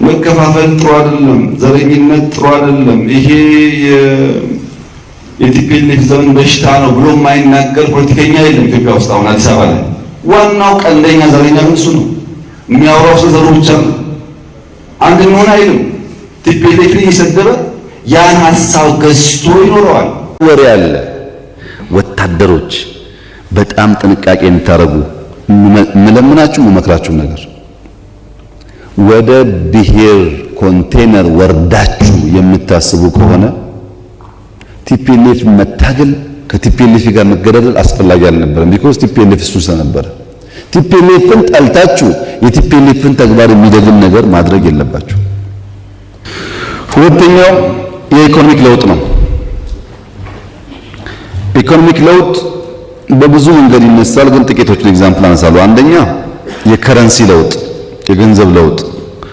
መከፋፈል ጥሩ አይደለም፣ ዘረኝነት ጥሩ አይደለም፣ ይሄ የ TPLF ዘመን በሽታ ነው ብሎ የማይናገር ፖለቲከኛ የለም ኢትዮጵያ ውስጥ አሁን አዲስ አበባ ላይ። ዋናው ቀንደኛ ዘረኛ ግን እሱ ነው። የሚያወራው ስለ ዘሩ ብቻ ነው። አንድ እንሆን አይልም። TPLF ን እየሰደበ ያን ሀሳብ ገዝቶ ይኖረዋል። ወሬ አለ። ወታደሮች በጣም ጥንቃቄ እንድታረጉ ምለምናችሁ መመክራችሁ ነገር ወደ ብሔር ኮንቴነር ወርዳችሁ የምታስቡ ከሆነ TPLF መታገል ከ TPLF ጋር መገዳደል አስፈላጊ አልነበረም። because TPLF እሱ ስለነበረ TPLF ን ጠልታችሁ የ TPLF ን ተግባር የሚደግም ነገር ማድረግ የለባችሁ። ሁለተኛው የ economic ለውጥ ነው። Economic ለውጥ በብዙ መንገድ ይነሳል፣ ግን ጥቂቶችን example አነሳለሁ። አንደኛ የ currency ለውጥ፣ የገንዘብ ለውጥ።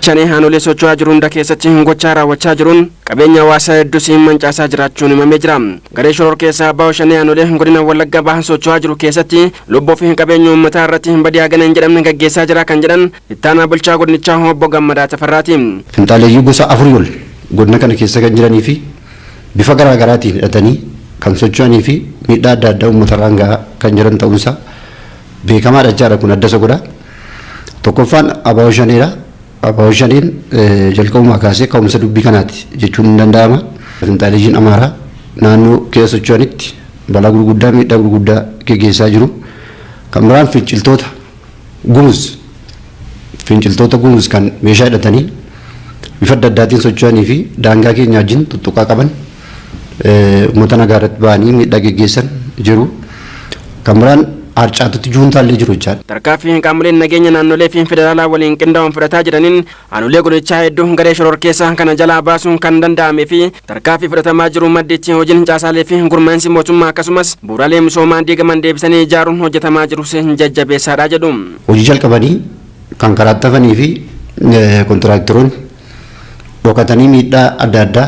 Shanee aanolee socho'aa jiru hunda keessatti gochaa raawwachaa jiruun qabeenya hawaasaa hedduu siin mancaasaa jiraachuun himamee jira. Garee shoror keessaa Abbaa Shanee aanolee godina Wallagga Bahaa socho'aa jiru keessatti lubbuu fi qabeenya uummataa irratti badii hagana hin jedhamne gaggeessaa jira kan jedhan ittaanaa bulchaa godinichaa obbo Gammadaa Tafarraati. Finxaaleeyyii gosa afurii ol godina kana keessa kan jiranii fi bifa garaa garaatiin hidhatanii kan socho'anii fi miidhaa adda addaa uummatarraan gahaa kan jiran ta'uunsaa beekamaadha jechaadha. Kun adda isa godha. Tokkoffaan Abaa'oo Shaneedha. Abaa'oo Shaneen jalqabumaa kaasee ka'umsa dubbii kanaati jechuun ni danda'ama. Finxaaleeyyiin Amaaraa naannoo keessa socho'anitti balaa gurguddaa, miidhaa gurguddaa geggeessaa jiru. Kan biraan finciltoota Gumuz kan meeshaa hidhatanii bifa adda addaatiin socho'anii fi daangaa keenya wajjin tuttuqaa qaban, uummata nagaa irratti ba'anii miidhaa geggeessan jiru. Kan biraan harcaatutti juuntaallee jiru jechaadha. Tarkaanfii qaamoleen nageenya naannolee fi federaalaa waliin qindaa'uun fudhataa jiraniin aanolee godinichaa hedduu garee shoror keessaa kana jalaa baasuun kan danda'amee fi tarkaanfii fudhatamaa jiru maddiitti hojiin caasaalee fi gurmaa'insi mootummaa akkasumas bu'uuraalee misoomaa diigaman deebisanii ijaaruun hojjetamaa jirus jajjabeessaadha jedhu. Hojii jalqabanii kan karaattafanii fi kontiraaktaroonni dhokatanii miidhaa adda addaa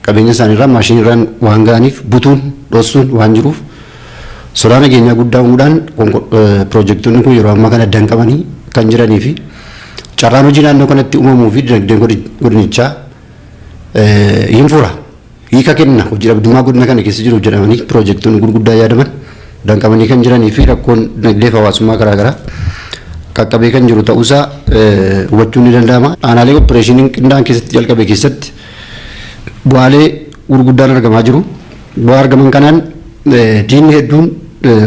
qabeenya isaaniirraa maashiniirraan waan ga'aniif butuun dhossuun waan jiruuf sodaa nageenyaa guddaa uumuudhaan piroojektonni kun yeroo ammaa kana danqamanii kan jiranii fi carraan hojii naannoo kanatti uumamuu fi dinagdeen godinichaa hin fura, hiika kenna, hojii dhabdummaa godina kana keessa jiru jedhamanii piroojektonni gurguddaa yaadaman danqamanii kan jiranii fi rakkoon dinagdee fi hawaasummaa garaa garaa qaqqabee kan jiru ta'uusaa hubachuun ni danda'ama. Aanaalee opereeshiniin qindaa'an keessatti jalqabe keessatti bu'aalee gurguddaan argamaa jiru. Bu'aa argaman kanaan diinni hedduun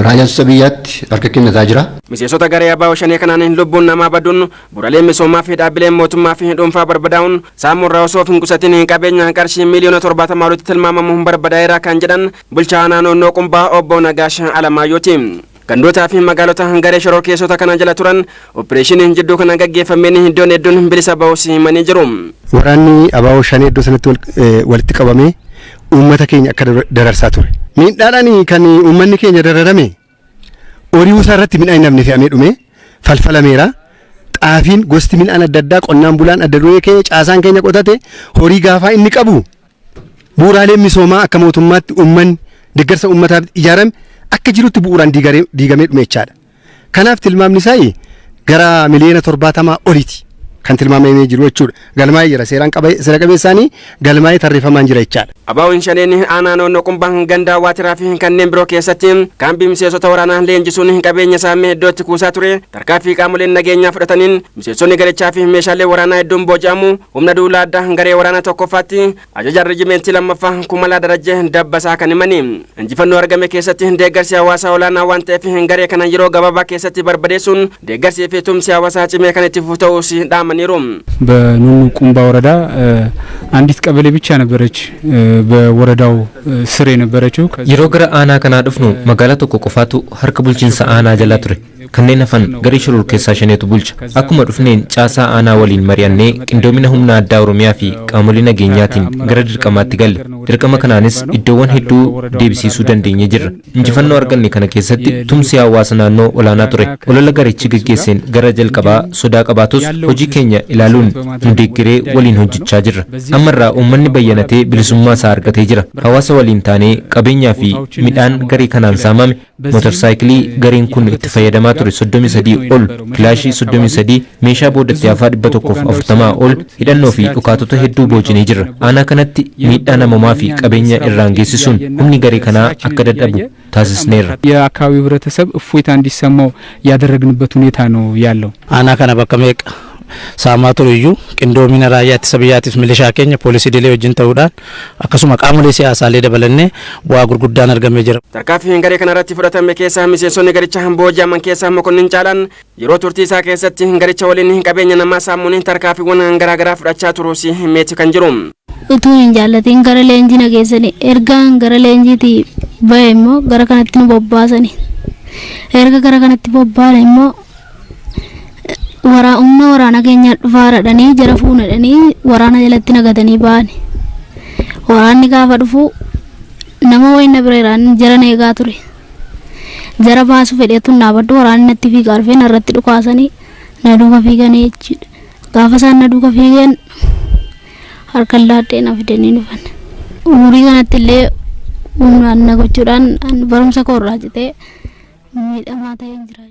raayyaa ittisa biyyaatti harka kennataa jira. Miseensota garee Abbaa Shanee kanaan lubbuun namaa baduun, bu'uuraalee misoomaa fi dhaabbileen mootummaa fi dhuunfaa barbadaa'uun, saamurraa osoo hin qusatin qabeenya qarshii 70,000,000 olitti tilmaamamu barbadaa'eera kan jedhan bulchaa naannoo Qumbaa obbo Nagaash Alamaayyooti. Gandootaa fi magaalota garee shororkeessota kana jala turan opereeshiniin jidduu kana gaggeeffameen iddoon hedduun bilisa ba'uus himanii jiru. Waraanni Abaa'oo Shanee iddoo sanatti walitti qabamee uummata keenya akka dararsaa ture. Miidhaadhaan kan uummanni keenya dararame, horii isaa irratti midhaan hin namni fe'amee dhume falfalameera. Xaafiin, gosti midhaan adda addaa, qonnaan bulaan adda duree keenya caasaan keenya qotate, horii gaafaa inni qabu, bu'uuraaleen misoomaa akka mootummaatti uummanni deeggarsa uummataaf ijaarame akka jirutti bu'uuraan diigamee dhume jechaadha. Kanaaf tilmaamni isaa gara 70,000,000 oliiti kan tilmaamamee jiru jechuudha. Galmaa'ee jira, seeraan seera qabeessaanii galmaa'ee tarreeffamaan jira jechaadha. Abaa'oon Shaneen aanaa naannoo Qumbaa gandaa Waatiraa fi kanneen biroo keessatti kaambii miseensota waraanaa leenjisuun qabeenya saamee iddootti kuusaa ture. Tarkaanfii qaamoleen nageenyaa fudhataniin miseensonni garichaa fi meeshaalee waraanaa hedduun booji'amu humna duulaa addaa garee waraanaa tokkoffaatti ajaja rejimentii lammaffaa Kumalaa Darajjee Dabbasaa kan himani. Injifannoo argame keessatti deeggarsi hawaasaa olaanaa waan ta'eef garee kana yeroo gabaabaa keessatti barbadeessuun deeggarsii fi tumsi hawaasaa cimee kan itti fufu ta'uus dhaamaniiru. በኑኑ ቁምባ ወረዳ አንዲት ቀበሌ ብቻ ነበረች በወረዳው ስር የነበረችው። Yeroo gara aanaa kanaa dhufnu magaalaa tokko qofaatu harka bulchiinsa aanaa jala ture. Kanneen hafan garee shororkeessaa Shaneetu bulcha. Akkuma dhufneen caasaa aanaa waliin mari'annee qindoomina humna addaa Oromiyaa fi qaamolee nageenyaatiin gara dirqamaatti galle. Dirqama kanaanis iddoowwan hedduu deebisiisuu dandeenye jirra. Injifannoo arganne kana keessatti tumsi hawaasa naannoo olaanaa ture. Olola garichi gaggeesseen gara jalqabaa sodaa qabaatus hojii keenya ilaaluun nu deeggaree waliin hojjechaa jirra. Ammarraa uummanni bayyanatee bilisummaa isaa argatee jira. Hawaasa waliin taanee qabeenyaa fi midhaan garee kanaan saamame, motorsaayikilii gareen kun itti fayyadamaa ture 33 ol, kilaashii 33, meeshaa boodatti hafaa 140 ol, hidhannoo fi dhukaatota hedduu boojinee jirra. Aanaa kanatti miidhaa namoomaa fi qabeenya irraan geessisuun humni garee kanaa akka dadhabu taasisneerra. የአካባቢው ህብረተሰብ እፎይታ እንዲሰማው ያደረግንበት ሁኔታ ነው ያለው። Aanaa kana bakka meeqa saamaa ture iyyuu qindoomina raayyaa ittisa biyyaatiif milishaa keenya poolisii idilee wajjin ta'uudhaan akkasuma qaamolee siyaasaalee dabalannee bu'aa gurguddaan argamee jira. Tarkaanfiin garee kana irratti fudhatame keessaa miseensonni garichaa booji'aman keessaa Mokonnin Caalaan yeroo turtii isaa keessatti garicha waliin qabeenya namaa saamuun tarkaanfiiwwan garaagaraa fudhachaa turuus himeeti kan jiru. Utuu hin jaallatiin gara leenjii na geessani. Ergaan gara leenjiitii bahe immoo gara kanatti nu bobbaasani. Erga gara kanatti bobbaane immoo waraa humna waraana keenyaa dhufaa dhadhanii jara fuunadhanii waraana jalatti nagatanii ba'ani. Waraanni gaafa dhufu nama wayii na bira jiraan jara na eegaa ture. Jara baasu fedheetu dhaabadhu, waraanni natti fiigaa dhufee narratti dhukaasanii na duuka fiiganii jechuudha. Gaafa isaan na duuka fiigan harkaan laaddee na fidanii dhufan. Umurii kanatti illee humnaan na gochuudhaan barumsa koo irraa citee miidhamaa ta'een jira.